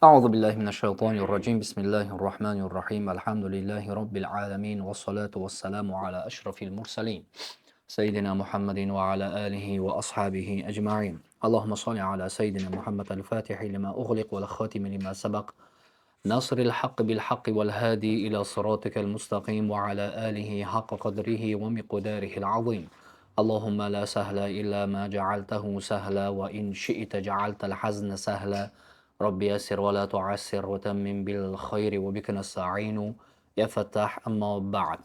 أعوذ بالله من الشيطان الرجيم. بسم الله الرحمن الرحيم. الحمد لله رب العالمين، والصلاة والسلام على أشرف المرسلين، سيدنا محمد وعلى آله وأصحابه أجمعين. اللهم صل على سيدنا محمد الفاتح لما أغلق والخاتم لما سبق، ناصر الحق بالحق والهادي إلى صراطك المستقيم، وعلى آله حق قدره ومقداره العظيم. اللهم لا سهل إلا ما جعلته سهلا، وإن شئت جعلت الحزن سهلا. رب يسر ولا تعسر، وتمم بالخير وبك نستعين يا فتاح. أما بعد.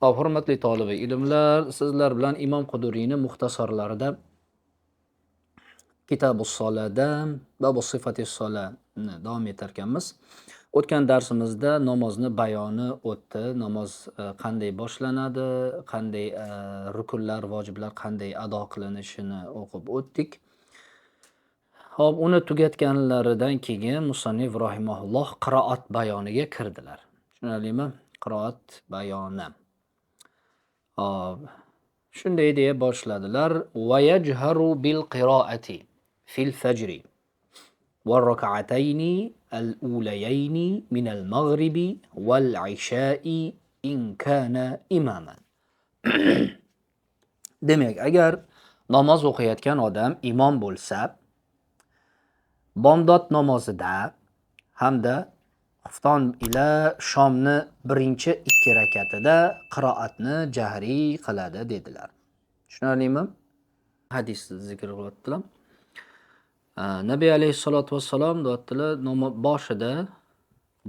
Hop, hurmatli tolibi ilmlar, sizlar bilan Imom Quduriyni muxtasarlarida Kitabus Solada Babu sifati solani davom etarkanmiz. O'tgan darsimizda namozni bayoni o'tdi. Namoz qanday boshlanadi, qanday rukunlar, vojiblar qanday ado qilinishini o'qib o'tdik. Hop, uni tugatganlaridan keyin musannif rahimahulloh qiroat bayoniga kirdilar. Tushunarlimi? Qiroat bayoni. Hop, shunday deya boshladilar: va yajharu bil qiroati fil fajri va rak'atayni al-ulayayni min al-maghribi wal isha'i in kana imaman. Demak, agar namoz o'qiyotgan odam imom bo'lsa, bomdod namozida hamda xufton ila shomni birinchi ikki rakatida qiroatni jahriy qiladi dedilar. Tushunarlimi? Hadis zikr qilyaptilar. Nabiy alayhissalotu vassalom deyaptilar, boshida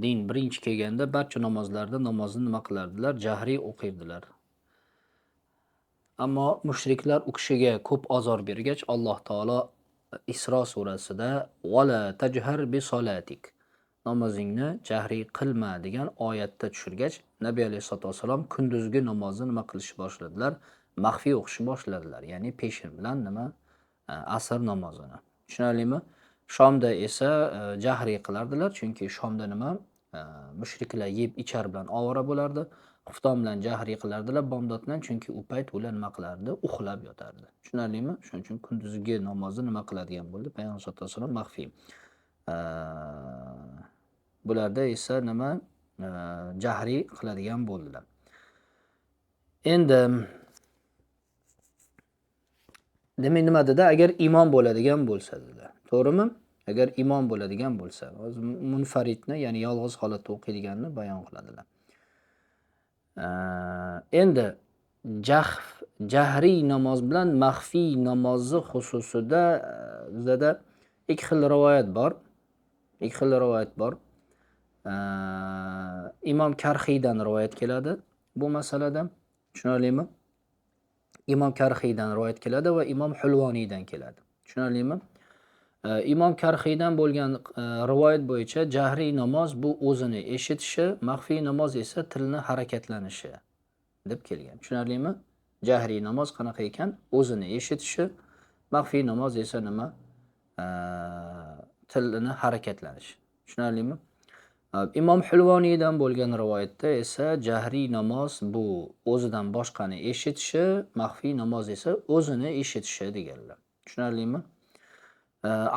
din birinchi kelganda barcha namozlarda namozni nima qilardilar? Jahriy o'qirdilar. Ammo mushriklar u kishiga ko'p ozor bergach, Alloh taolo Isro surasida "Vala tajhar bi solatik" namozingni jahriy qilma degan oyatda tushirgach, Nabiy alayhissalotu vassalom kunduzgi namozni nima qilishni boshladilar? Maxfiy o'qishni boshladilar. Ya'ni peshin bilan nima? Asr namozini. Tushunarlimi? Shomda esa jahriy qilardilar, chunki shomda nima? Mushriklar yeb ichar bilan ovora bo'lardi. Xufton bilan jahriy qilardilar, bomdod bilan, chunki u payt ular nima qilardi? Uxlab yotardi. Tushunarlimi? Shuning uchun kunduzgi namozni nima qiladigan bo'ldi? Payg'ambar sollallohu alayhi vasallam maxfiy. Bularda esa nima? Jahriy qiladigan bo'ldilar. Endi demak nima dedi? Agar imom bo'ladigan bo'lsa dedi. To'g'rimi? Agar imom bo'ladigan bo'lsa, hozir munfaridni, ya'ni yolg'iz holatda o'qiydiganini bayon qiladilar. Endi jahriy namoz bilan maxfiy namozni xususida bizada ikki xil rivoyat bor. Ikki xil rivoyat bor. Imom Karxiydan rivoyat keladi bu masalada. Tushunarlimi? Imom Karxiydan rivoyat keladi va Imom Hulvoniydan keladi. Tushunarlimi? Imom Karxiydan bo'lgan rivoyat bo'yicha jahriy namoz bu o'zini eshitishi, maxfiy namoz esa tilni harakatlanishi deb kelgan. Tushunarlimi? Jahriy namoz qanaqa ekan? O'zini eshitishi, maxfiy namoz esa nima? Tilni harakatlanishi. Tushunarlimi? Imom Hulvoniydan bo'lgan rivoyatda esa jahriy namoz bu o'zidan boshqani eshitishi, maxfiy namoz esa o'zini eshitishi deganlar. Tushunarlimi?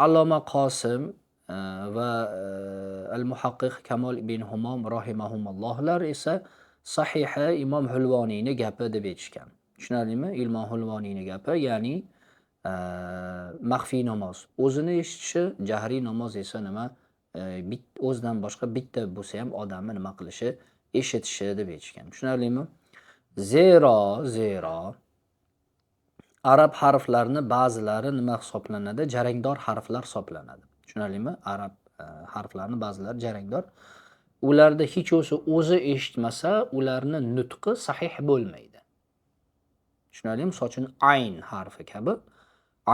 Alloma Qosim va al-Muhaqqiq Kamol ibn Humom rahimahumullohlar esa sahihi Imom Hulvoniyni gapi deb aytishgan. Tushunarlimi? Imom Hulvoniyni gapi, ya'ni maxfiy namoz o'zini eshitishi, jahriy namoz esa nima? O'zidan boshqa bitta bo'lsa ham odamni nima qilishi, eshitishi deb aytishgan. Tushunarlimi? Zero arab harflarini ba'zilari nima hisoblanadi? Jarangdor harflar hisoblanadi. Tushunarlimi? Arab harflarini ba'zilari jarangdor. Ularda hech bo'lsa o'zi eshitmasa, ularni nutqi sahih bo'lmaydi. Tushunarlimi? Misol uchun ayn harfi kabi.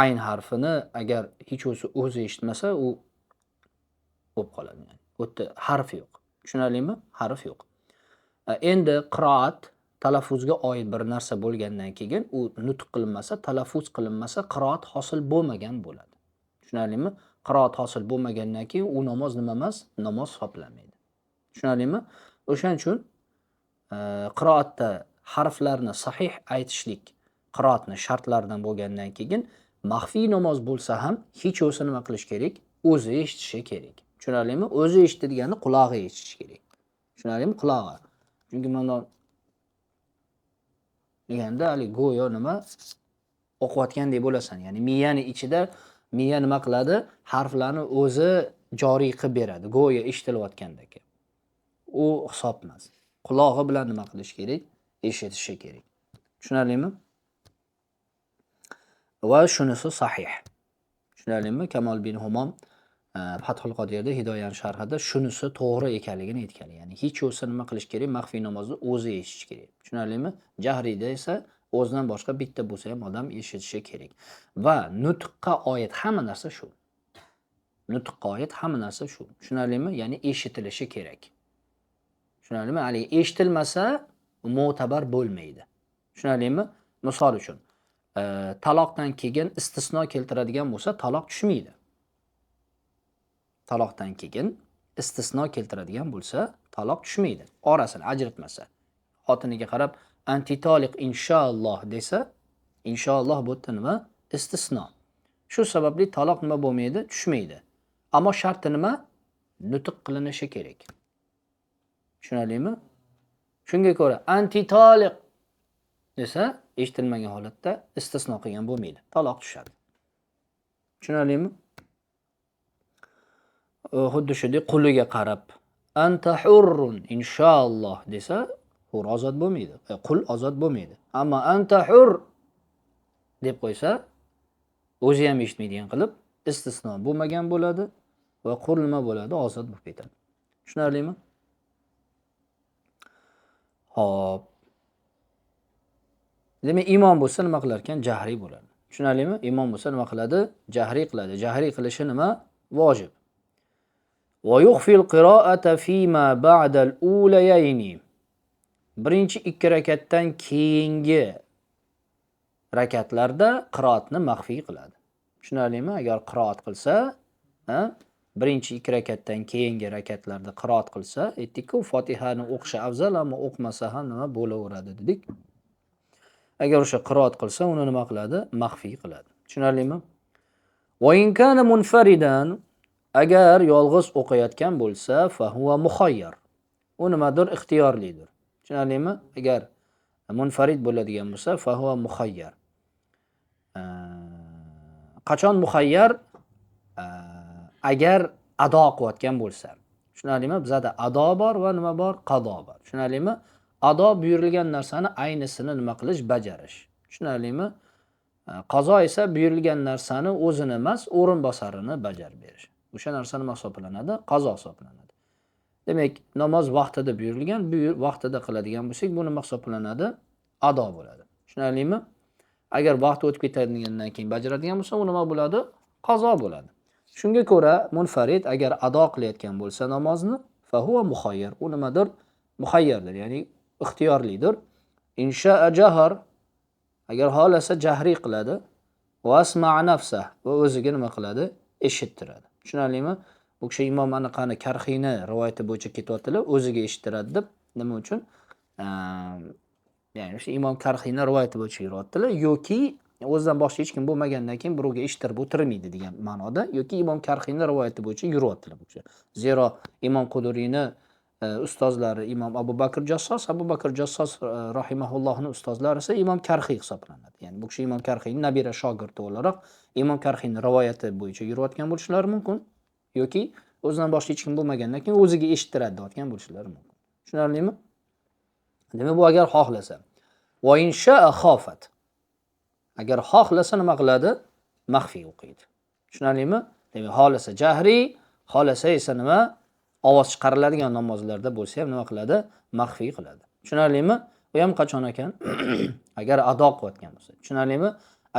Ayn harfini agar hech bo'lsa o'zi eshitmasa, u bo'lib qoladi. Yani. U yerda harf yo'q. Tushunarlimi? Harf yo'q. Endi qiroat talaffuzga oid bir narsa bo'lgandan keyin u nutq qilinmasa, talaffuz qilinmasa, qiroat hosil bo'lmagan bo'ladi. Tushunarlimi? Qiroat hosil bo'lmagandan keyin u namoz nima emas? Namoz hisoblanmaydi. Tushunarlimi? O'shaning uchun qiroatda harflarni sahih aytishlik qiroatni shartlaridan bo'lgandan keyin maxfiy namoz bo'lsa ham hech bo'lsa nima qilish kerak? O'zi eshitishi kerak. Tushunarlimi? O'zi eshitadiganini qulog'i eshitishi kerak. Tushunarlimi? Qulog'i. Chunki mana deganda hali go'yo nima o'qiyotgandek bo'lasan. Ya'ni miyani ichida miya nima qiladi? Harflarni o'zi joriy qilib beradi. Go'yo eshitilayotgandek. U hisob emas. Qulog'i bilan nima qilish kerak? Eshitishi kerak. Tushunarlimi? Va shunisi sahih. Tushunarlimi? Kamol bin Humom Fathul Qodirda Hidoyani sharhida shunisi to'g'ri ekanligini aytgan. Ya'ni hech bo'lsa nima qilish kerak? Maxfiy namozni o'zi eshitish kerak. Tushunarlimi? Jahriyda esa o'zidan boshqa bitta bo'lsa ham odam eshitishi kerak. Va nutqqa oid hamma narsa shu. Nutqqa oid hamma narsa shu. Tushunarlimi? Ya'ni eshitilishi kerak. Tushunarlimi? Hali eshitilmasa mo'tabar bo'lmaydi. Tushunarlimi? Misol uchun, taloqdan keyin istisno keltiradigan bo'lsa, taloq tushmaydi. Taloqdan keyin istisno keltiradigan bo'lsa, taloq tushmaydi. Orasini ajratmasa. Xotiniga qarab antitoliq inshaalloh desa, inshaalloh bu yerda nima? Istisno. Shu sababli taloq nima bo'lmaydi? Tushmaydi. Ammo sharti nima? Nutq qilinishi kerak. Tushunarlimi? Shunga ko'ra antitoliq desa, eshitilmagan holatda istisno qilgan bo'lmaydi. Taloq tushadi. Tushunarlimi? Xuddi shunday quliga qarab anta hurrun inshaalloh desa, hur ozod bo'lmaydi. Qul ozod bo'lmaydi. Ammo anta hur deb qo'ysa, o'zi ham eshitmaydigan qilib istisno bo'lmagan bo'ladi va qul nima bo'ladi? Ozod bo'lib ketadi. Tushunarlimi? Xo'p. Demak, imom bo'lsa nima qilar ekan? Jahriy bo'ladi. Tushunarlimi? Imom bo'lsa nima qiladi? Jahriy qiladi. Jahriy qilishi nima? Vojib. Va yukhfil qiroata fima ba'dal ulayayni. Birinchi ikki rakatdan keyingi rakatlarda qiroatni maxfiy qiladi. Tushunarlimi? Agar qiroat qilsa, birinchi ikki rakatdan keyingi rakatlarda qiroat qilsa, aytdik-ku, Fotihani o'qishi afzal, ammo o'qimasa ham nima bo'laveradi dedik. Agar o'sha qiroat qilsa, uni nima qiladi? Maxfiy qiladi. Tushunarlimi? Va in kana munfaridan, agar yolg'iz o'qiyotgan bo'lsa, fa huwa muxayyar. U nimadir? Ixtiyorlidir. Tushunarlimi? Agar munfarid bo'ladigan bo'lsa, fa huwa muxayyar. Qachon muxayyar? Agar ado qilayotgan bo'lsa. Tushunarlimi? Bizada ado bor va nima bor? Qado bor. Tushunarlimi? Ado buyurilgan narsani aynisini nima qilish? Bajarish. Tushunarlimi? Qazo esa buyurilgan narsani o'zini emas, o'rinbosarini bajarib berish. O'sha narsa nima hisoblanadi? Qazo hisoblanadi. Demak, namoz vaqtida buyurilgan, vaqtida qiladigan bo'lsak, bu nima hisoblanadi? Ado bo'ladi. Tushunarlimi? Agar vaqt o'tib ketadigandan keyin bajaradigan bo'lsa, u nima bo'ladi? Qazo bo'ladi. Shunga ko'ra munfarid agar ado qilayotgan bo'lsa namozni, fa huwa muxayyar. U nimadir? Muxayyardir, ya'ni ixtiyorlidir. Insha'a jahar, agar xohlasa jahriy qiladi. Va asma'a nafsah, va o'ziga nima qiladi? Eshittiradi. Tushunarlimi? Bu kishi Imom Anqani Karxiyni rivoyati bo'yicha ketyaptilar, o'ziga eshittiradi deb. Nima uchun? Ya'ni o'sha Imom Karxiyni rivoyati bo'yicha yuryaptilar yoki o'zidan boshqa hech kim bo'lmagandan keyin birovga eshittirib o'tirmaydi degan ma'noda, yoki Imom Karxiyni rivoyati bo'yicha yuryaptilar bu kishi. Zero Imom Quduriyni ustozlari Imom Abu Bakr Jassos, Abu Bakr Jassos rahimahullohning ustozlari esa Imom Karxiy hisoblanadi. Ya'ni bu kishi Imom Karxiyning nabira shogirdi o'laroq Imom Karxiyning rivoyati bo'yicha yurayotgan bo'lishlari mumkin yoki o'zidan boshqa hech kim bo'lmagandan keyin o'ziga eshittiradi deyotgan bo'lishlari mumkin. Tushunarlimi? Demak, bu agar xohlasa. Va insha'a xofat. Agar xohlasa nima qiladi? Maxfiy o'qiydi. Tushunarlimi? Demak, xohlasa jahriy, xohlasa esa nima? Ovoz chiqariladigan namozlarda bo'lsa ham nima qiladi? Maxfiy qiladi. Tushunarlimi? U ham qachon ekan? Agar ado qilayotgan bo'lsa. Tushunarlimi?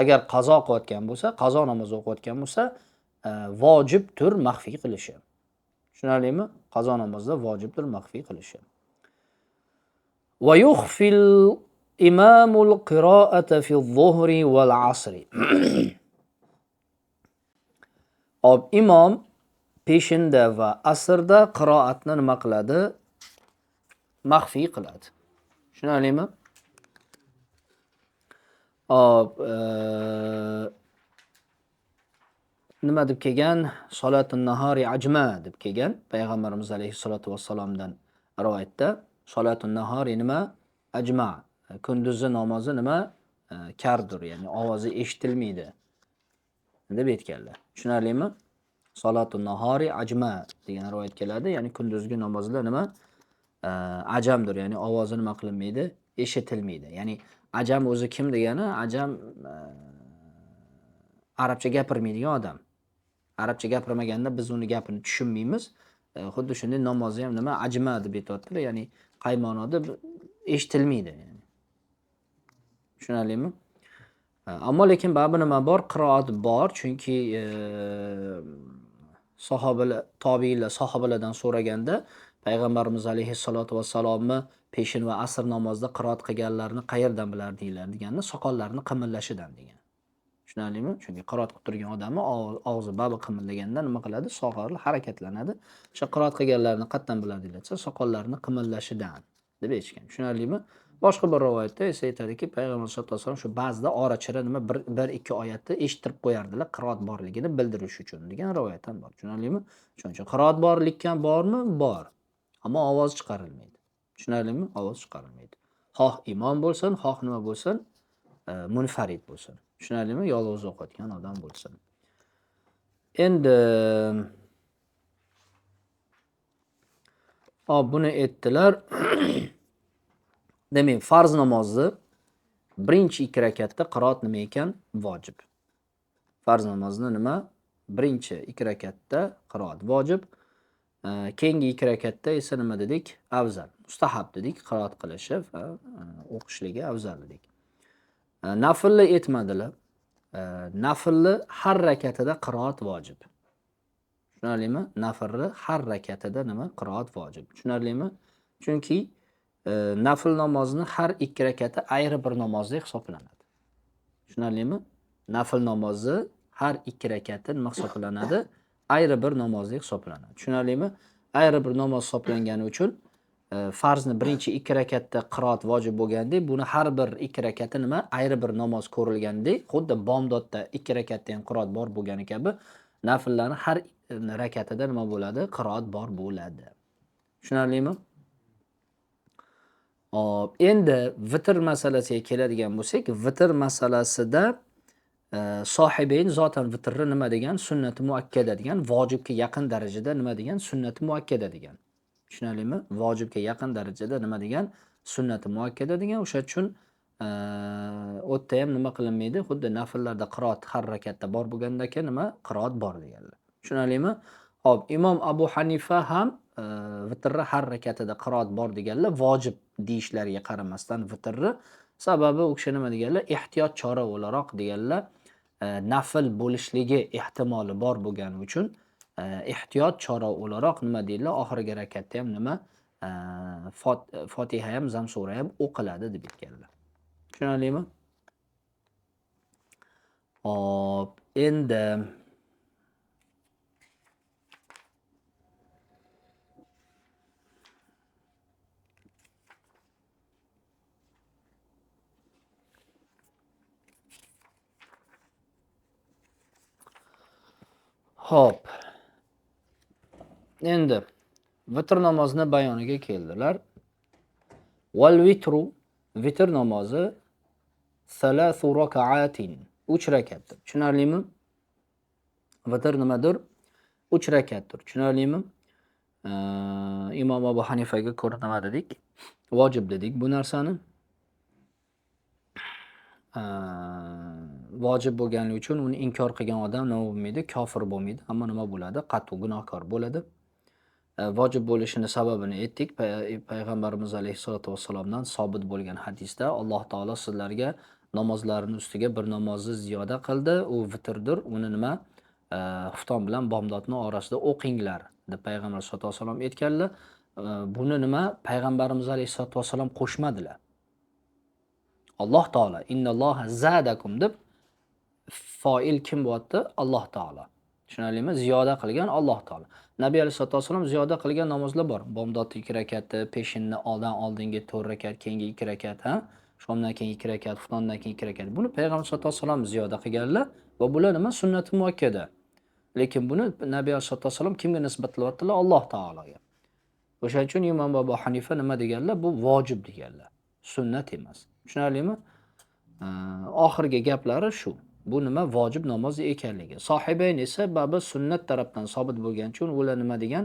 Agar qazo qilayotgan bo'lsa, qazo namozi o'qiyotgan bo'lsa, vojibdir maxfiy qilishi. Tushunarlimi? Qazo namozida vojibdir maxfiy qilishi. Va yukhfil imamul qiroata fi zuhri val asri. Hop, imom peshinda va asrda qiroatni nima qiladi? Maxfiy qiladi. Tushunarlimi? Hop, Nima deb kelgan? Solatun nahari ajma deb kelgan payg'ambarimiz alayhissalotu vassalomdan rivoyatda. Solatun nahari nima? Ajma. Kunduzi namozi nima? Kardir, ya'ni ovozi eshitilmaydi deb aytganlar. Tushunarlimi? Solatun nahari ajma degan rivoyat keladi, ya'ni kunduzgi namozlar nima? Ajamdir, ya'ni ovozi nima qilinmaydi? Eshitilmaydi. Ya'ni ajam o'zi kim degani? Ajam arabcha gapirmaydigan odam. Arabcha gapirmaganda biz uni gapini tushunmaymiz. Xuddi shunday namozni ham nima? Ajma deb aytyaptilar, ya'ni qay ma'noda? Eshitilmaydi. Ya'ni. Tushunarlimi? Ammo lekin baribir nima bor? Qiroat bor, chunki sahobalar, tobiinlar sahobalardan so'raganda payg'ambarimiz alayhissalotu vassalomni peshin va asr namozida qiroat qilganlarini qayerdan bilardinglar deganda soqollarini qimillashidan degan. Tushunarlimi? Chunki qiroat qilib turgan odamni og'zi babi qimillaganda nima qiladi? Soqoli harakatlanadi. O'sha qiroat qilganlarini qayerdan bilardinglar desa, soqollarini qimillashidan deb aytishgan. Tushunarlimi? Boshqa bir rivoyatda esa aytadiki, payg'ambar sollallohu alayhi vasallam shu ba'zida ora-chira nima bir ikki oyatni eshittirib qo'yardilar, qiroat borligini bildirish uchun degan rivoyat ham bor. Tushunarlimi? Shuning uchun qiroat borlikkan bormi? Bor. Ammo ovoz chiqarilmaydi. Tushunarlimi? Ovoz chiqarilmaydi. Xoh imom bo'lsin, xoh nima bo'lsin, munfarid bo'lsin. Tushunarlimi? Yolg'iz o'qiyotgan odam bo'lsin. Endi buni aytdilar. Demak, farz namozi birinchi ikki rakatda qiroat nima ekan? Vojib. Farz namozini nima? Birinchi ikki rakatda qiroat vojib. Keyingi ikki rakatda esa nima dedik? Afzal. Mustahab dedik, qiroat qilishi va o'qishligi afzal dedik. Naflni aytmadilar. Naflni har rakatida qiroat vojib. Tushunarlimi? Naflni har rakatida nima? Qiroat vojib. Tushunarlimi? Chunki nafl namozini har ikki rakati ayri bir namozdek hisoblanadi. Tushunarlimi? Nafl namozi har ikki rakati nima hisoblanadi? Ayri bir namozdek hisoblanadi. Tushunarlimi? Ayri bir namoz hisoblangani uchun farzni birinchi ikki rakatda qiroat vojib bo'lgandek, buni har bir ikki rakati nima? Ayri bir namoz ko'rilgandek, xuddi bomdodda ikki rakatda ham qiroat bor bo'lgani kabi, nafllarni har rakatida nima bo'ladi? Qiroat bor bo'ladi. Tushunarlimi? Hop, endi vitr masalasiga keladigan bo'lsak, vitr masalasida sohibayn zotan vitrni nima degan? Sunnati muakkada degan, vojibga yaqin darajada nima degan? Sunnati muakkada degan. Tushunarlimi? Vojibga yaqin darajada nima degan? Sunnati muakkada degan. O'sha uchun u yerda ham nima qilinmaydi? Xuddi nafllarda qiroat har rakatda bor bo'lgandaki nima? Qiroat bor deganlar. Tushunarlimi? Hop, Imom Abu Hanifa ham vitrni har rakatida qiroat bor deganlar, vojib deyishlariga qaramasdan vitrni sababi u kishi nima deganlar? Ehtiyot chora o'laroq deganlar, nafl bo'lishligi ehtimoli bor bo'lgani uchun ehtiyot chora o'laroq nima deydilar? Oxirgi rakatda ham nima? Fotiha ham, zam sura ham o'qiladi deb aytganlar. Tushunarlimi? Hop, endi hop. Endi vitr namozini bayoniga keldilar. Val vitru, vitr namozi thalathu rak'atin, 3 rakatdir. Tushunarlimi? Vitr nimadir? 3 rakatdir. Tushunarlimi? Imom Abu Hanifaga ko'ra nima dedik? Vojib dedik bu narsani. Vojib bo'lgani uchun uni inkor qilgan odam nima bo'lmaydi? Kofir bo'lmaydi, ammo nima bo'ladi? Qat'u gunohkor bo'ladi. Vojib bo'lishini sababini aytdik. Payg'ambarimiz alayhisolatu vassalomdan sobit bo'lgan hadisda Alloh taolo sizlarga namozlarning ustiga bir namozni ziyoda qildi, u vitrdir. Uni nima? Xufton bilan bomdodning orasida o'qinglar deb payg'ambar sollallohu alayhi vasallam aytganlar. Buni nima? Payg'ambarimiz alayhisolatu vassalom qo'shmadilar. Alloh taolo innalloha zadakum deb foil kim bo'lyapti? Alloh taolo. Tushunarlimi? Ziyoda qilgan Alloh taolo. Nabiy alayhisolatu vassalom ziyoda qilgan namozlar bor. Bomdod 2 rakati, peshinni oldingi 4 rakat, keyingi 2 rakat, ha? Shomdan keyin 2 rakat, xuftondan keyin 2 rakat. Buni payg'ambar sollallohu alayhi vasallam ziyoda qilganlar va bular nima? Sunnati muakkada. Lekin buni Nabiy alayhisolatu vassalom kimga nisbatlayaptilar? Alloh taologa. O'shaning uchun Imom Abu Hanifa nima deganlar? Bu vojib deganlar. Sunnat emas. Tushunarlimi? Oxirgi gaplari shu. Bu nima? Vojib namoz ekanligi. Sohibayn esa babi sunnat tarafdan sobit bo'lgani uchun ular nima degan?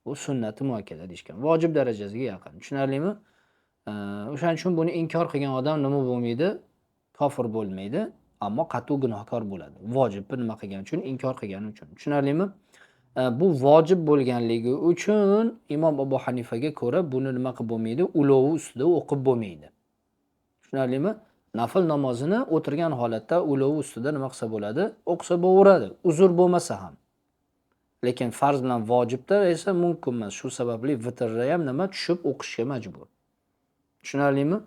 Bu sunnati muakkada deyishgan. Vojib darajasiga yaqin. Tushunarlimi? O'shaning uchun buni inkor qilgan odam nima bo'lmaydi? Kofir bo'lmaydi, ammo qat'iy gunohkor bo'ladi. Vojibni nima qilgani uchun? Inkor qilgani uchun. Tushunarlimi? Bu vojib bo'lganligi uchun Imom Abu Hanifaga ko'ra buni nima qilib bo'lmaydi? Ulovi ustida o'qib bo'lmaydi. Tushunarlimi? Nafl namozini o'tirgan holatda ulovi ustida nima qilsa bo'ladi? O'qisa bo'laveradi, uzr bo'lmasa ham. Lekin farz bilan vojibda esa mumkin emas. Shu sababli vitrda ham nima tushib o'qishga majbur. Tushunarlimi?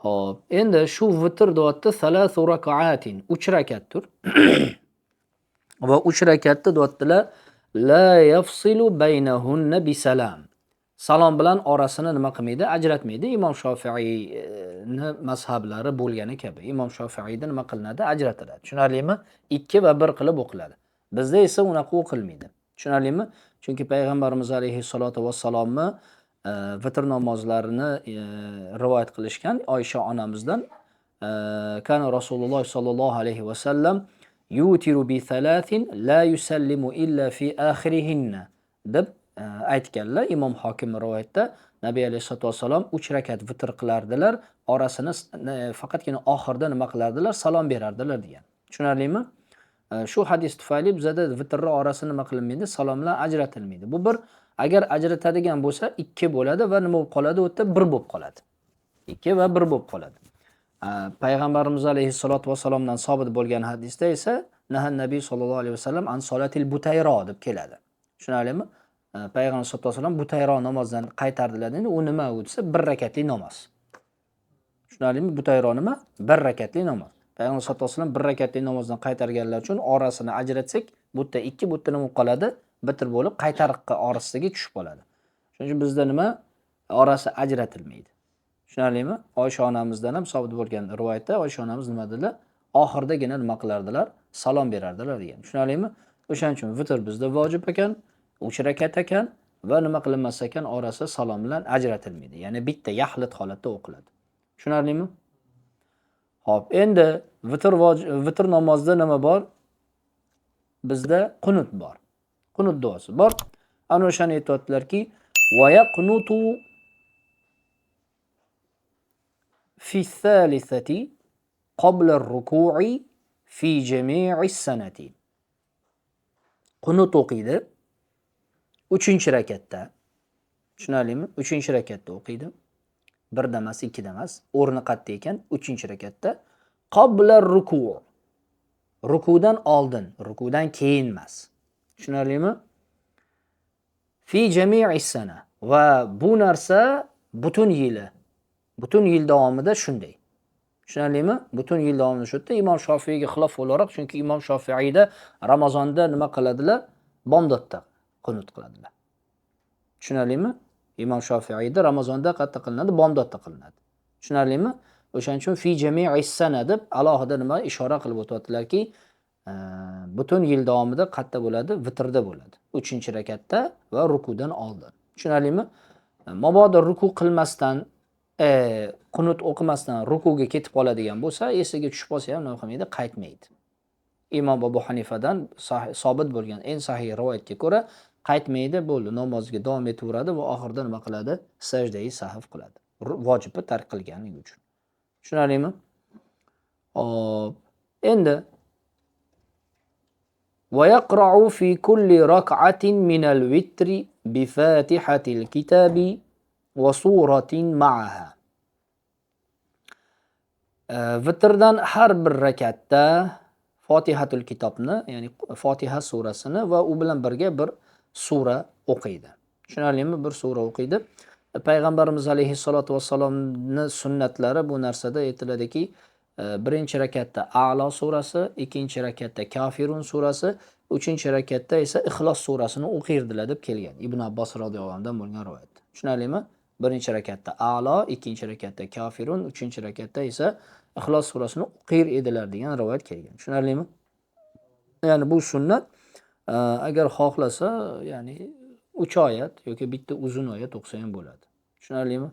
Xo'p, endi shu vitr deyapti, salasu rakaatin, 3 rakatdir. Va 3 rakatda deyaptilar, la yafsilu baynahunna bisalam. Salom bilan orasini nima qilmaydi? Ajratmaydi. Imom Shofiiyni mazhablari bo'lgani kabi. Imom Shofiiyda nima qilinadi? Ajratiladi. Tushunarlimi? 2 va 1 qilib o'qiladi. Bizda esa unaqa o'qilmaydi. Tushunarlimi? Chunki payg'ambarimiz alayhissalatu vassalomni vitr namozlarini rivoyat qilishgan Oysha onamizdan, kana Rasululloh sallallohu alayhi va sallam yutiru bi thalathin la yusallimu illa fi akhirihinna deb aytganlar. Imom Hokim rivoyatda Nabiy alayhissalatu vassalom 3 rakat vitr qilardilar, orasini faqatgina oxirida nima qilardilar? Salom berardilar degan. Tushunarlimi? Shu hadis tufayli bizada vitrning orasi nima qilinmaydi? Salom bilan ajratilmaydi. Bu bir, agar ajratadigan bo'lsa 2 bo'ladi va nima bo'lib qoladi? U yerda 1 bo'lib qoladi. 2 va 1 bo'lib qoladi. Payg'ambarimiz alayhissalatu vassalomdan sobit bo'lgan hadisda esa nahan nabiy sallallohu alayhi vasallam an solatil butayro deb keladi. Tushunarlimi? Payg'ambar sallallohu alayhi vasallam butayro namozdan qaytardilar. Endi u nima u desa 1 rakatli namoz. Tushunarlimi? Butayro nima? 1 rakatli namoz. Payg'ambar sallallohu alayhi vasallam 1 rakatli namozdan qaytarganlar uchun orasini ajratsak, bu yerda 2, bu yerda nima bo'lib qoladi? Bitir bo'lib qaytariqqa orasiga tushib qoladi. Shuning uchun bizda nima? Orasi ajratilmaydi. Tushunarlimi? Oysha onamizdan ham sobit bo'lgan rivoyatda Oysha onamiz nima dedilar? Oxiridagina nima qilardilar? Salom berardilar degan. Tushunarlimi? O'shaning uchun vitr bizda vojib ekan, 3 rakat ekan va nima qilinmas ekan? Orasi salom bilan ajratilmaydi. Ya'ni bitta yaxlit holatda o'qiladi. Tushunarlimi? Xo'p, endi vitr namozida nima bor? Bizda qunut bor. Qunut duosi bor. Ana o'shani aytayaptilarki, va yaqnutu fi thalithati qabla ar-ruku'i fi jami'i sanati. Qunut o'qiydi 3-rakatda. Tushunarlimi? 3-rakatda o'qiydi. 1da emas, 2da emas. O'rni qayerda ekan? 3-rakatda. Qabla ar-ruku'. Rukudan oldin, rukudan keyin emas. Tushunarlimi? Fi jami'i sana. Va bu narsa butun yili, butun yil davomida shunday. Tushunarlimi? Butun yil davomida shu yerda Imom Shofiiyga xilof o'laroq, chunki Imom Shofiiyda Ramazonda nima qiladilar? Bomdodda qunut qiladilar. Tushunarlimi? Imom Shofiiyda Ramazonda qayerda qilinadi? Bomdodda qilinadi. Tushunarlimi? O'shaning uchun fi jami'i sana deb alohida nima ishora qilib o'tyaptilarki, butun yil davomida qayerda bo'ladi? Vitrda bo'ladi. 3-rakatda va rukudan oldin. Tushunarlimi? Mabodo ruku qilmasdan, qunut o'qimasdan rukuga ketib qoladigan bo'lsa, esiga tushib qolsa ham nima qilmaydi? Qaytmaydi. Imom Abu Hanifadan sobit bo'lgan eng sahih rivoyatga ko'ra qaytmaydi, bo'ldi, namozga davom etaveradi va oxirida nima qiladi? Sajdai sahv qiladi. Vojibni tark qilganligi uchun. Tushunarlimi? Hop, endi va yaqra'u fi kulli rak'atin minal vitri bi fatihatil kitabi va suratin ma'aha. Vitrdan har bir rakatda Fotihatul kitobni, ya'ni Fotiha surasini va u bilan birga bir sura o'qiydi. Tushunarlimi? Bir sura o'qiydi. Payg'ambarimiz alayhissalatu vassalomni sunnatlari bu narsada aytiladiki, birinchi rakatda A'lo surasi, ikkinchi rakatda Kafirun surasi, uchinchi rakatda esa Ixlos surasini o'qirdilar deb kelgan. Ibn Abbos roziyallohu anhudan bo'lgan rivoyat. Tushunarlimi? Birinchi rakatda A'lo, ikkinchi rakatda Kafirun, uchinchi rakatda esa Ixlos surasini o'qir edilar degan rivoyat kelgan. Tushunarlimi? Ya'ni bu sunnat, agar xohlasa, ya'ni 3 oyat yoki bitta uzun oyat o'qisa ham bo'ladi. Tushunarlimi?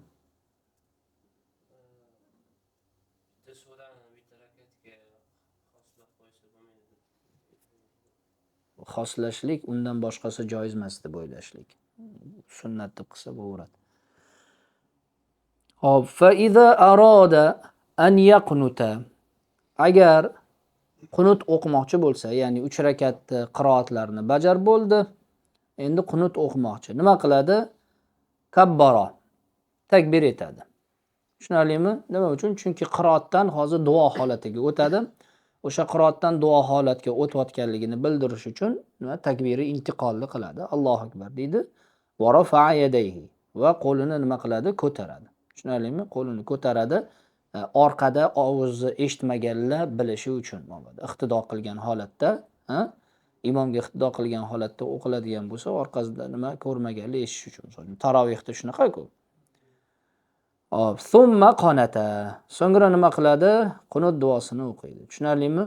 Bitta surani bitta rakatga xoslab qo'ysa bo'lmaydi. Xoslashlik undan boshqasi joiz emas deb o'ylashlik. Sunnat deb qilsa bo'laveradi. Hop, fa iza arada an yaqnuta, agar qunut o'qimoqchi bo'lsa, ya'ni 3 rakatni qiroatlarni bajarib bo'ldi, endi qunut o'qimoqchi. Nima qiladi? Kabbara, takbir etadi. Tushunarlimi? Nima uchun? Chunki qiroatdan hozir duo holatiga o'tadi. O'sha qiroatdan duo holatga o'tayotganligini bildirish uchun nima takbiri intiqolni qiladi. Allohu akbar deydi. Va rafa'a yadayhi, va qo'lini nima qiladi? Ko'taradi. Tushunarlimi? Qo'lini ko'taradi. Orqada ovozni eshitmaganlar bilishi uchun bo'ladi. Iqtido qilgan holatda, ha? Imomga iqtido qilgan holatda o'qiladigan bo'lsa, orqasida nima ko'rmaganlar eshitish uchun. Masalan, tarovihda shunaqa-ku. Hop, summa qonata. So'ngra nima qiladi? Qunut duosini o'qiydi. Tushunarlimi?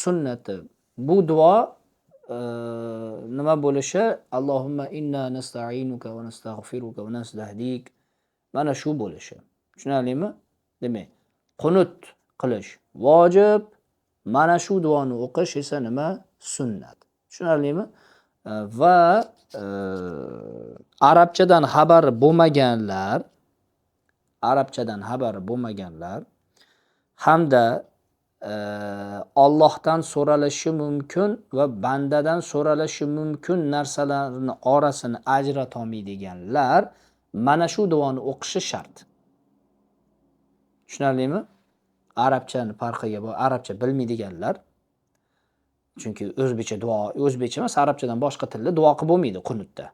Sunnati bu duo nima bo'lishi? Allohumma inna nasta'inuka va nastag'firuka va nastahdik. Mana shu bo'lishi. Tushunarlimi? Demak, qunut qilish vojib, mana shu duoni o'qish esa nima? Sunnat. Tushunarlimi? Va arabchadan xabari bo'lmaganlar, arabchadan xabari bo'lmaganlar hamda Allohdan so'ralishi mumkin va bandadan so'ralishi mumkin narsalarni orasini ajrata olmaydiganlar mana shu duoni o'qishi shart. Tushunarlimi? Arabchani farqiga, arabcha bilmaydiganlar, chunki o'zbekcha duo, o'zbekcha emas, arabchadan boshqa tilda duo qilib bo'lmaydi qunutda.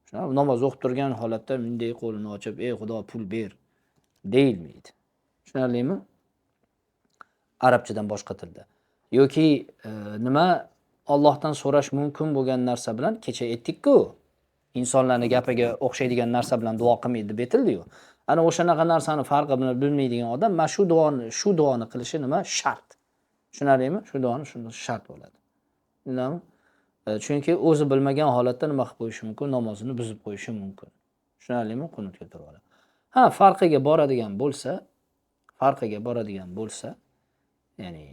Tushunarlimi? Namoz o'qib turgan holatda bunday qo'lini ochib, ey Xudo pul ber deyilmaydi. Tushunarlimi? Arabchadan boshqa tilda. Yoki nima Allohdan so'rash mumkin bo'lgan narsa bilan, kecha aytdik-ku, insonlarning gapiga o'xshaydigan narsa bilan duo qilmaydi deb aytildi-yu. Ana o'shanaqa narsani farqi bilan bilmaydigan odam mana shu duoni qilishi nima? Shart. Tushunarlimi? Shu duoni shunda shart bo'ladi. Tushundingmi? Chunki o'zi bilmagan holatda nima qilib qo'yishi mumkin? Namozini buzib qo'yishi mumkin. Tushunarlimi? Qunutga turib oladi. Ha, farqiga boradigan bo'lsa, ya'ni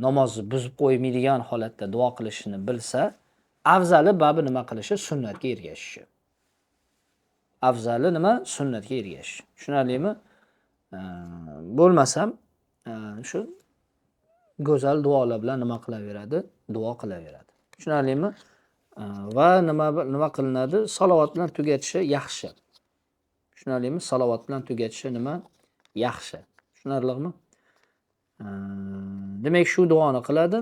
namozni buzib qo'ymaydigan holatda duo qilishini bilsa, afzali babi nima qilishi? Sunnatga ergashishi. Afzali nima? Sunnatga ergashish. Tushunarlimi? Bo'lmasam shu go'zal duolar bilan nima qilaveradi? Duo qilaveradi. Tushunarlimi? Va nima qilinadi? Salovat bilan tugatishi yaxshi. Tushunarlimi? Salovat bilan tugatishi nima? Yaxshi. Tushunarlimi? Demak, shu duoni qiladi.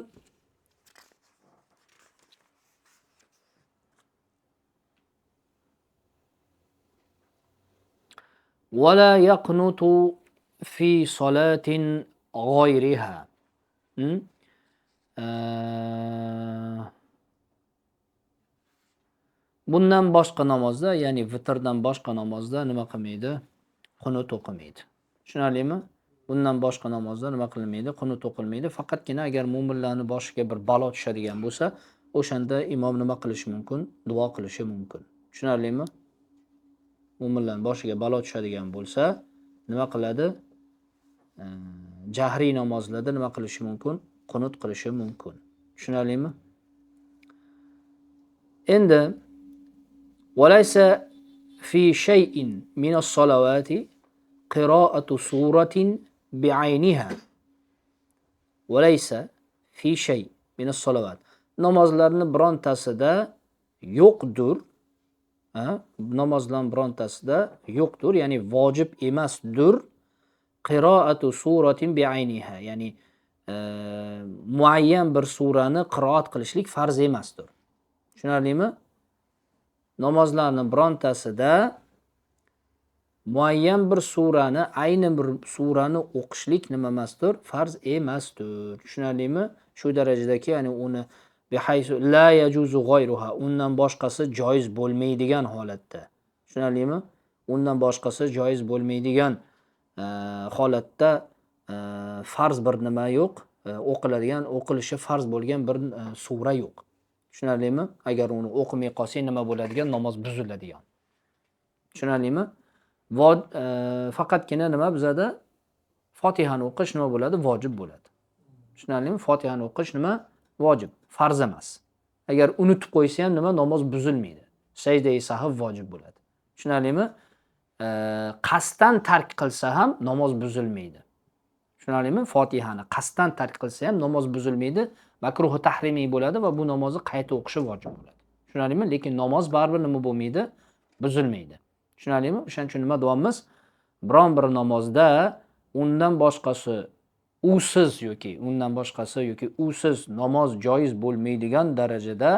ولا يقنط في صلاة غيرها. Bundan boshqa namozda, ya'ni vitrdan boshqa namozda nima qilmaydi? Qunut o'qimaydi. Tushunarlimi? Bundan boshqa namozda nima qilinmaydi? Qunut o'qilmaydi. Faqatgina agar mo'minlarning boshiga bir balo tushadigan bo'lsa, o'shanda imom nima qilishi mumkin? Duo qilishi mumkin. Tushunarlimi? Mo'minlarning boshiga balo tushadigan bo'lsa, nima qiladi? Jahriy namozlarda nima qilishi mumkin? Qunut qilishi mumkin. Tushunarlimi? Endi walaysa fi shay'in min as-salawati qira'atu suratin bi'ayniha. Walaysa fi shay min as-salawat. Namozlarning birontasida yo'qdir. Namozdan birontasida yo'qdir, ya'ni vojib emasdir. Qiroatu suratin bi'ayniha, ya'ni muayyan bir surani qiroat qilishlik farz emasdir. Tushunarlimi? Namozlarning birontasida muayyan bir surani, ayni bir surani o'qishlik nima emasdir? Farz emasdir. Tushunarlimi? Shu darajadaki, ya'ni uni bihaysu la yajuzu g'ayruha, undan boshqasi joiz bo'lmaydigan holatda. Tushunarlimi? Undan boshqasi joiz bo'lmaydigan holatda farz bir nima yo'q, o'qiladigan, o'qilishi farz bo'lgan bir sura yo'q. Tushunarlimi? Agar uni o'qimay qolsang nima bo'ladigan? Namoz buziladigan. Tushunarlimi? Faqatgina nima bizada Fotihani o'qish nima bo'ladi? Vojib bo'ladi. Tushunarlimi? Fotihani o'qish nima? Vojib, farz emas. Agar unutib qo'ysa ham nima? Namoz buzilmaydi. Sajda-i sahv vojib bo'ladi. Tushunarlimi? Qasddan tark qilsa ham namoz buzilmaydi. Tushunarlimi? Fotihani qasddan tark qilsa ham namoz buzilmaydi. Makruhi tahrimiy bo'ladi va bu namozni qayta o'qishi vojib bo'ladi. Tushunarlimi? Lekin namoz baribir nima bo'lmaydi? Buzilmaydi. Tushunarlimi? O'shaning uchun nima deyapmiz? Biron bir namozda undan boshqasi usiz yoki undan boshqasi yoki usiz namoz joiz bo'lmaydigan darajada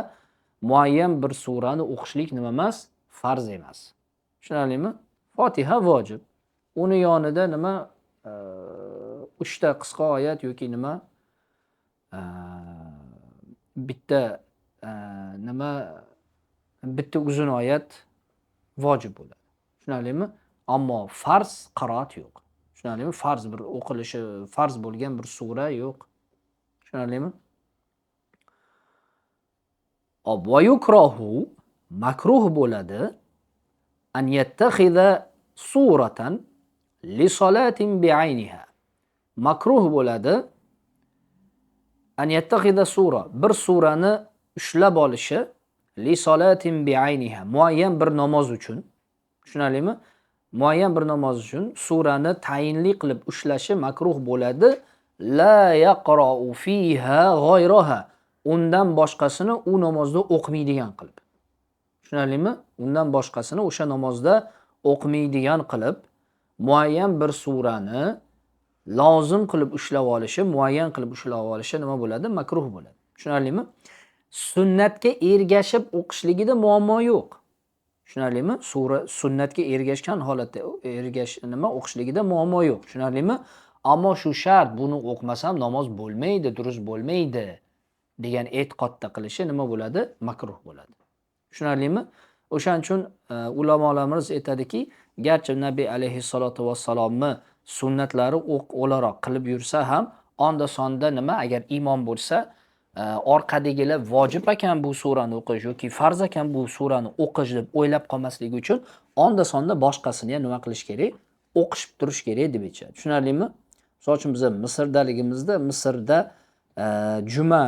muayyan bir surani o'qishlik nima emas? Farz emas. Tushunarlimi? Fotiha vojib. Uni yonida nima uchta qisqa oyat yoki nima bitta nima bitta uzun oyat vojib bo'ladi. Tushunarlimi? Ammo farz qiroat yo'q. Tushunarlimi? Farz bir o'qilishi farz bo'lgan bir sura yo'q. Tushunarlimi? Hop, va yukrohu makruh bo'ladi an yattaxiza suratan li salatin bi'ayniha. Makruh bo'ladi an yattaxiza sura, bir surani ushlab olishi li salatin bi'ayniha, muayyan bir namoz uchun. Tushunarlimi? Muayyan bir namoz uchun surani tayinli qilib ushlashi makruh bo'ladi. La yaqra'u fiha g'ayraha. Undan boshqasini u namozda o'qimaydigan qilib. Tushunarlimi? Undan boshqasini o'sha namozda o'qimaydigan qilib muayyan bir surani lozim qilib ushlab olishi, muayyan qilib ushlab olishi nima bo'ladi? Makruh bo'ladi. Tushunarlimi? Sunnatga ergashib o'qishligida muammo yo'q. Tushunarlimi? Sura sunnatga ergashgan holatda nima o'qishligida muammo yo'q. Tushunarlimi? Ammo shu shart, buni o'qimasam namoz bo'lmaydi, durust bo'lmaydi degan e'tiqodda qilishi nima bo'ladi? Makruh bo'ladi. Tushunarlimi? O'shaning uchun ulamolarimiz aytadiki, garchi Nabiy alayhissalotu vassalomni sunnatlari o'laroq qilib yursa ham, onda-sonda nima agar imom bo'lsa, orqadagilar vojib ekan bu surani o'qish yoki farz ekan bu surani o'qish deb o'ylab qolmasligi uchun onda-sonda boshqasini ham nima qilish kerak? O'qishib turish kerak deb aytishadi. Tushunarlimi? Misol uchun biz Misrdaligimizda, Misrda juma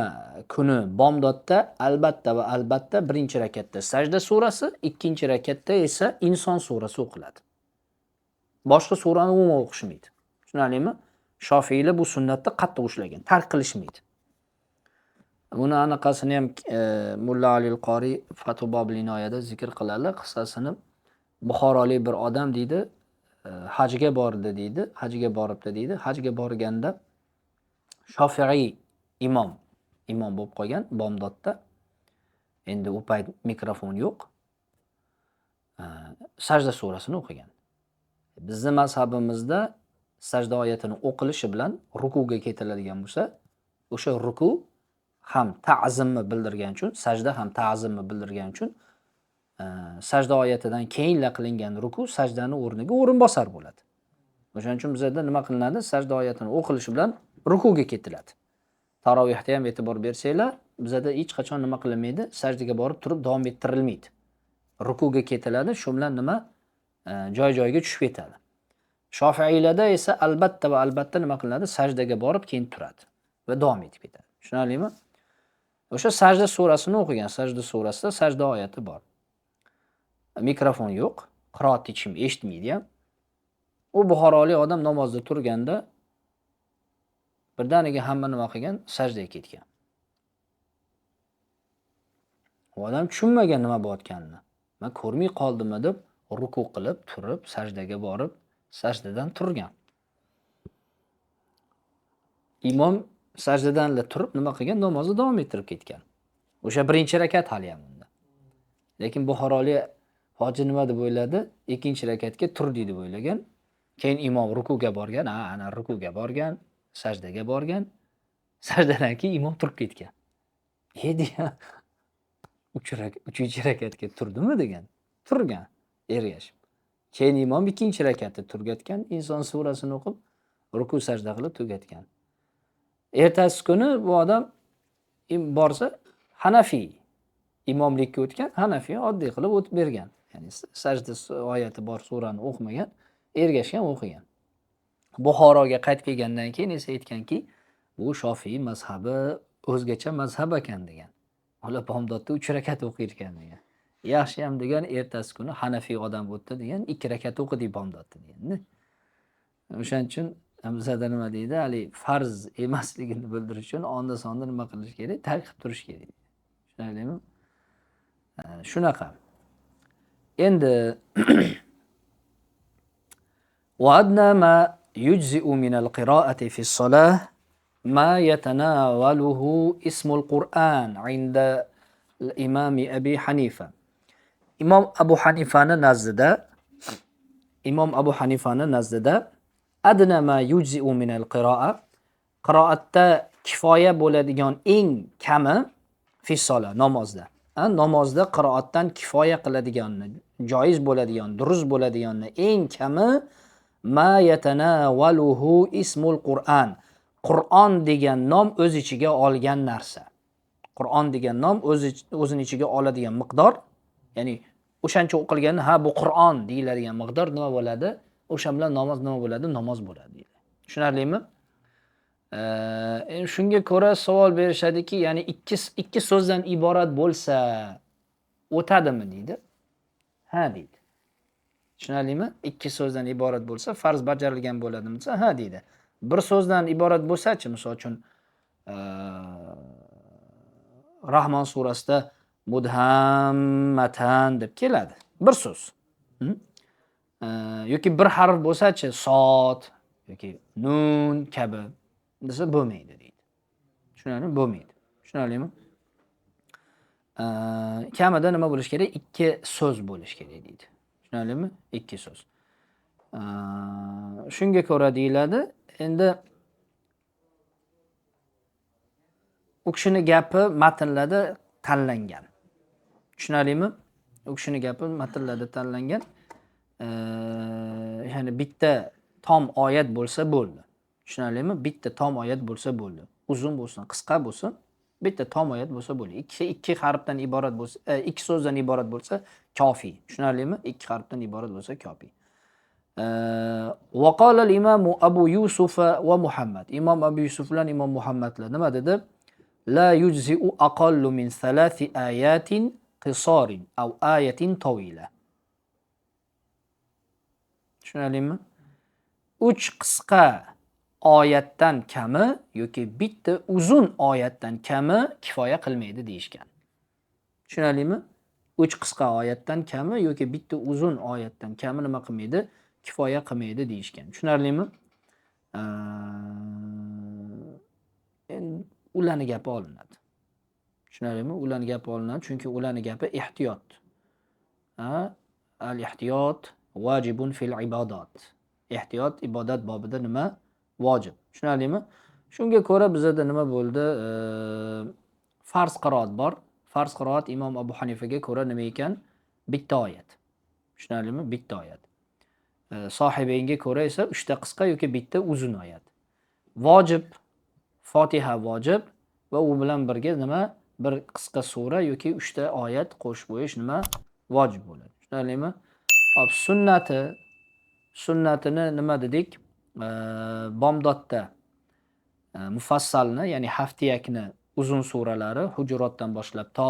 kuni bomdodda albatta va albatta birinchi rakatda sajda surasi, ikkinchi rakatda esa inson surasi o'qiladi. Boshqa surani umuman o'qishmaydi. Tushunarlimi? Shofiylar bu sunnatni qattiq ushlagan, tark qilishmaydi. Buni anaqasini ham Mulla Alil Qori Fath Bobil Inoyada zikr qiladi, qissasini. Buxorolik bir odam deydi, hajga bordi deydi, hajga boribdi deydi. Hajga borganda Shofiiy imom bo'lib qolgan bomdodda. Endi u payt mikrofon yo'q. Sajda surasini o'qigan. Bizning mazhabimizda sajda oyatini o'qilishi bilan rukuga ketiladigan bo'lsa, o'sha ruku ham ta'zimni bildirgan uchun, sajda ham ta'zimni bildirgan uchun sajda oyatidan keyinla qilingan ruku sajdani o'rniga o'rinbosar bo'ladi. O'shaning uchun bizda nima qilinadi? Sajda oyatini o'qilishi bilan rukuga ketiladi. Tarovihda ham e'tibor bersanglar, bizda hech qachon nima qilinmaydi? Sajdaga borib turib davom ettirilmaydi. Rukuga ketiladi, shu bilan nima joy-joyiga tushib ketadi. Shofiiylarda esa albatta va albatta nima qilinadi? Sajdaga borib keyin turadi va davom etib ketadi. Tushunarlimi? O'sha sajda surasini o'qigan, sajda surasida sajda oyati bor. Mikrofon yo'q, qiroat hech kim eshitmaydi ham. U buxorolik odam namozda turganda birdaniga hamma nima qilgan? Sajdaga ketgan. U odam tushunmagan nima bo'layotganini. Men ko'rmay qoldimmi deb ruku qilib, turib, sajdaga borib, sajdadan turgan. Imom sajdadan turib nima qilgan? Namozni davom ettirib ketgan. O'sha birinchi rakat hali ham unda. Lekin buxorolik hoji nima deb o'yladi? Ikkinchi rakatga turdi deb o'ylagan. Keyin imom rukuga borgan, ha, ana rukuga borgan, sajdaga borgan. Sajdadan keyin imom turib ketgan. E degan, uchinchi rakatga turdimi degan. Turgan, ergashib. Keyin imom ikkinchi rakatni tugatgan, inson surasini o'qib, ruku sajda qilib tugatgan. Ertasi kuni bu odam borsa Hanafiy imomlikka o'tgan, Hanafiy oddiy qilib o'tib bergan. Ya'ni sajda oyati bor surani o'qimagan, ergashgan, o'qigan. Buxoroga qaytib kelgandan keyin esa aytganki, bu Shofiy mazhabi o'zgacha mazhab ekan degan. Ular bomdodda 3 rakat o'qir ekan degan. Yaxshi ham degan, ertasi kuni Hanafiy odam o'tdi degan, 2 rakat o'qidik bomdodda degan. O'shaning uchun bizada nima deydi, haligi farz emasligini bildirish uchun onda sonda nima qilish kerak? Tark qilib turish kerak. Tushunarlimi? Shunaqa. Endi وأدنى ما يجزئ من القراءة في الصلاة ما يتناوله اسم القرآن عند الإمام أبي حنيفة. Imom Abu Hanifani nazdida, Imom Abu Hanifani nazdida adna ma yujzi'u min al-qiroa, qiroatda kifoya bo'ladigan eng kami fi sola, namozda. Namozda qiroatdan kifoya qiladiganni, joiz bo'ladigan, durust bo'ladiganni eng kami ma yatanavaluhu ismul Qur'an. Qur'on degan nom o'z ichiga olgan narsa. Qur'on degan nom o'zini ichiga oladigan miqdor, ya'ni o'shancha o'qilganda ha bu Qur'on deyiladigan miqdor nima bo'ladi? O'sha bilan namoz nima bo'ladi? Namoz bo'ladi deyiladi. Tushunarlimi? Endi shunga ko'ra savol berishadiki, ya'ni ikki so'zdan iborat bo'lsa o'tadimi deydi. Ha deydi. Tushunarlimi? Ikki so'zdan iborat bo'lsa farz bajarilgan bo'ladimi desa, ha deydi. Bir so'zdan iborat bo'lsa-chi, misol uchun Rahmon surasida mudhammatan deb keladi. Bir so'z. Yoki bir harf bo'lsa-chi, sot yoki nun kabi desa bo'lmaydi deydi. Tushunarlimi? Bo'lmaydi. Tushunarlimi? Kamida nima bo'lish kerak? Ikki so'z bo'lish kerak deydi. Tushunarlimi? Ikki so'z. Shunga ko'ra deyiladi. Endi u kishini gapi matnlarda tanlangan. Tushunarlimi? U kishini gapi matnlarda tanlangan. Ya'ni bitta tom oyat bo'lsa bo'ldi. Tushunarlimi? Bitta tom oyat bo'lsa bo'ldi. Uzun bo'lsin, qisqa bo'lsin, bitta tom oyat bo'lsa bo'ldi. Ikki harfdan iborat bo'lsa, ikki so'zdan iborat bo'lsa kofi. Tushunarlimi? Ikki harfdan iborat bo'lsa kofi. Va qala al-imam Abu Yusuf va Muhammad. Imom Abu Yusuf bilan Imom Muhammadlar nima dedi? La yujzi'u aqallu min thalathi ayatin qisorin aw ayatin tawila. Tushunarlimi? 3 qisqa oyatdan kami yoki bitta uzun oyatdan kami kifoya qilmaydi deyishgan. Tushunarlimi? 3 qisqa oyatdan kami yoki bitta uzun oyatdan kami nima qilmaydi? Kifoya qilmaydi deyishgan. Tushunarlimi? Endi ularning gapi olinadi. Tushunarlimi? Ularning gapi olinadi, chunki ularning gapi ehtiyot. Al-ihtiyot vajibun fil ibodat. Ehtiyot ibodat bobida nima? Vojib. Tushunarlimi? Shunga ko'ra bizada nima bo'ldi? Farz qiroat bor. Farz qiroat Imom Abu Hanifaga ko'ra nima ekan? Bitta oyat. Tushunarlimi? Bitta oyat. Sohibaynga ko'ra esa 3 ta qisqa yoki bitta uzun oyat. Vojib, Fotiha vojib va u bilan birga nima? Bir qisqa sura yoki 3 ta oyat qo'shib qo'yish nima? Vojib bo'ladi. Tushunarlimi? Hop, sunnatini nima dedik? Bomdodda mufassalni, ya'ni haftiyakni uzun suralari Hujurotdan boshlab to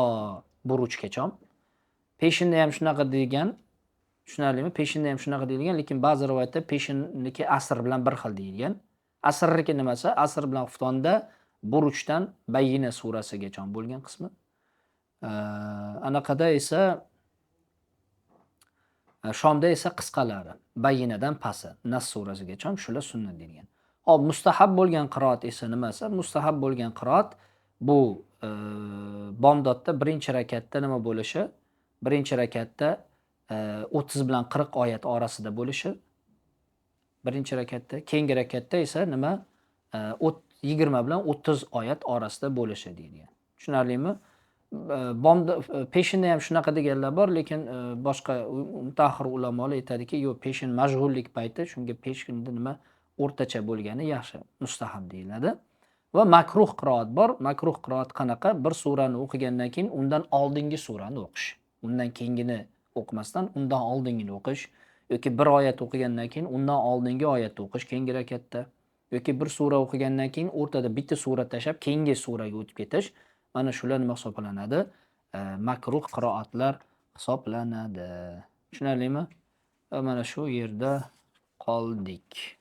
Buruchgacha. Peshinda ham shunaqa degan. Tushunarlimi? Peshinda ham shunaqa deyilgan, lekin ba'zi rivoyatda peshinniki asr bilan bir xil deyilgan. Asrniki nimasi? Asr bilan xuftonda Buruchdan Bayyina surasigacha bo'lgan qismi. Anaqada esa Shomda esa qisqalari, Bayyinadan pasi, Nas surasigacha shular sunnat deyilgan. Hop, mustahab bo'lgan qiroat esa nimasi? Mustahab bo'lgan qiroat bu bomdodda birinchi rakatda nima bo'lishi? Birinchi rakatda 30 bilan 40 oyat orasida bo'lishi. Birinchi rakatda, keyingi rakatda esa nima? 20 bilan 30 oyat orasida bo'lishi deyilgan. Tushunarlimi? Bomda peshinda ham shunaqa deganlar bor, lekin boshqa mutaxir ulamolar aytadiki, yo'q, peshin mashg'ullik payti, shunga peshinda nima o'rtacha bo'lgani yaxshi, mustahab deyiladi. Va makruh qiroat bor. Makruh qiroat qanaqa? Bir surani o'qigandan keyin undan oldingi surani o'qish, undan keyingini o'qimasdan undan oldingini o'qish, yoki bir oyat o'qigandan keyin undan oldingi oyatni o'qish keyingi rakatda, yoki bir sura o'qigandan keyin o'rtada bitta sura tashlab keyingi suraga o'tib ketish. Mana shular nima hisoblanadi? Makruh qiroatlar hisoblanadi. Tushunarlimi? Va mana shu yerda qoldik.